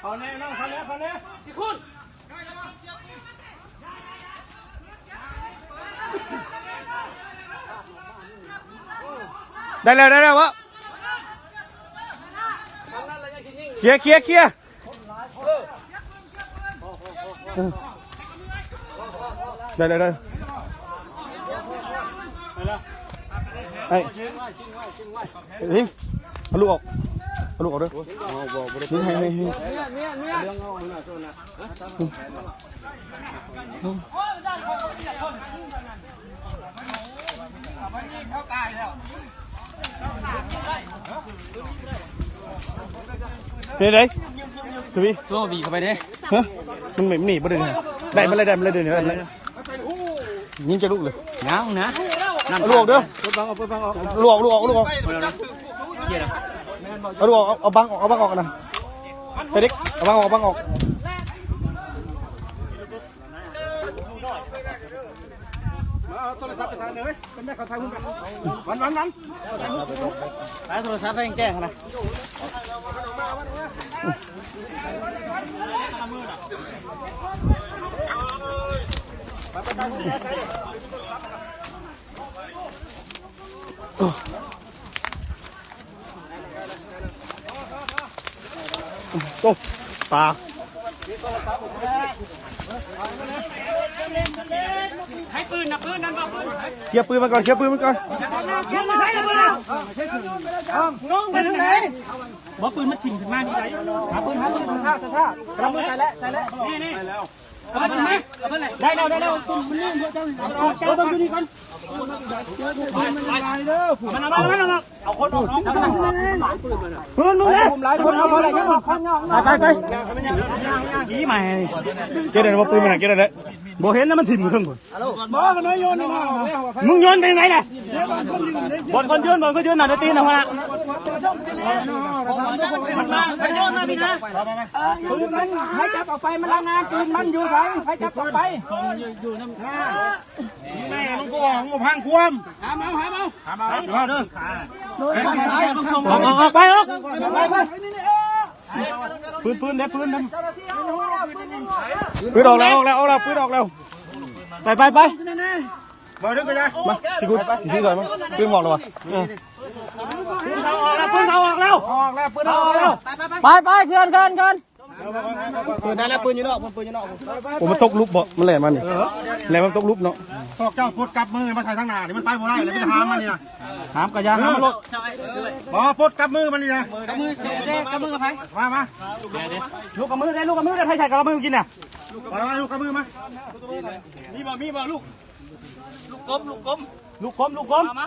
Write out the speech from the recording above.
ເຂົ້າແນ່ນ້ອງ ເຂົ້າແນ່ ເຂົ້າແນ່ ທີ່ຄຸນ ໄດ້ແລ້ວ ໄດ້ແລ້ວເວົ້າ ເຄຍ ເຄຍ ເຄຍ. ໄດ້ ໄດ້ ໄດ້ ໄອ້ ເອີງ ເອົາລູກອອກ ເອົາລູກອອກເດີ ນີ້ ໃຫ້ ໃຫ້ ໃຫ້ ເປັນໃດ ທະວີ ໂອ້ ບີເຂົ້າໄປເດ້ ຮະ ມັນໜີບໍ່ໄດ້ນີ້ ໄດ້ມາເລີຍ ໄດ້ມາເລີຍ ດຽວນີ້ໄດ້ມາເລີຍ ຍິງຈັກລູກເລີຍ ຍັງນະ ເອົາລູກອອກເດີ ເອົາລູກອອກ ລູກອອກ ລູກອອກ ເອົາລູກອອກ ເອົາບັງອອກ ເອົາບັງອອກນະ ເຮັດເດັກ ເອົາບັງອອກ ເອົາບັງອອກ. ມາເອົາໂທລະສັບໄປຖ່າຍເລີຍ ເປັນໄດ້ເຂົາຖ່າຍຮູບກັນ ວັນ ວັນ ວັນ ໄປໂທລະສັບໄປແກ້ງນະ ໂອ້ ປາ ໃຫ້ປືນນະ ປືນນັ້ນບໍ່ ເຄຍປືນມັນກ່ອນ ເຄຍປືນມັນກ່ອນ ງງໄປທາງໃດ ບໍ່ ປືນມັນຖິ້ມຂຶ້ນມານີ້ໄດ ຫາປືນ ຫາປືນ ຊ້າໆ ກຳລັງມືໃສ່ແລ້ວ ໃສ່ແລ້ວ ນີ້ໆ ເອົາມາ ເອົາມາ ໄດ້ແລ້ວ ໄດ້ແລ້ວ ມັນນີ້ ເຈົ້າ ເຈົ້າເບິ່ງຢູ່ນີ້ກ່ອນ ມັນເອົາມາ ມັນເອົາມາ ເອົາຄົນອອກນອກ ເພິ່ນ ເພິ່ນ ເພິ່ນ ຫຼາຍຄົນ ເອົາບໍ່ໄດ້ ໄປ ໄປ ໄປ ດີໃໝ່ ເກັບໄດ້ບໍ່ ປືນມັນນະ ເກັບໄດ້ ບໍ່ເຫັນນະ ມັນຖິ້ມຢູ່ເທິງພຸ້ນ ບໍ່ ກະນ້ອຍໂຍນນີ້ນະ ມຶງໂຍນໄປທາງໃດລະ ບ່ອນຄົນຢືນ ບ່ອນຄົນຢືນນະ ຕີນນະ ຫົວໜ້າ ມັນມາ ມັນໂຍນມານີ້ນະ ໃຜຈັບອອກໄປ ມັນລາຍງານ ປືນມັນຢູ່ໃສ ໃຜຈັບອອກໄປ ແມ່ ມຶງກໍວ່າ ຫາມເອົາ ຫາມເອົາ ຫາມເອົາ ຫາມເອົາ ເດີ ອອກ ອອກ ອອກໄປ ອອກ ປືນ ປືນເດ້ ປືນ ປືນອອກແລ້ວ ອອກແລ້ວ ອອກແລ້ວ ປືນອອກແລ້ວ ໄປ ໄປ ໄປ ມາ ຊິກຸດ ຊິໃສ່ມາ ປືນອອກແລ້ວຫວາ ເອີ ປືນເຂົາອອກແລ້ວ ປືນເຂົາອອກແລ້ວ ອອກແລ້ວ ປືນອອກແລ້ວ ໄປ ໄປ ເຄື່ອນ ເຄື່ອນ ເຄື່ອນ ເອີ ໄດ້ແລ້ວ ປືນຢູ່ນອກ ປືນຢູ່ນອກ ໂອ້ ມັນຕົກຫຼຸບບໍ່ ມັນແລ່ນມານີ້ ແລ່ນມາຕົກຫຼຸບເນາະ ພວກເຈົ້າປົດກັບມືມາໃສ່ທາງໜ້ານີ້ ມັນໄປບໍ່ໄດ້ແລ້ວ ມີແຕ່ຫາມມັນນີ້ນະ ຫາມກະຢ່າ ຫາມມັນໂລດ ບໍ່ ປົດກັບມືມັນນີ້ນະ ກັບມື ກັບມືກັບໃຜ ມາ ມາ ລູກກັບມືເດ້ ລູກກັບມືເດ້ ໃຜໃສ່ກັບມືກິນນະ ມາ ມາ ລູກກັບມືມາ ມີບໍ່ ມີບໍ່ ລູກ ລູກກົມ ລູກກົມ ລູກກົມ ລູກກົມ ມາ ມາ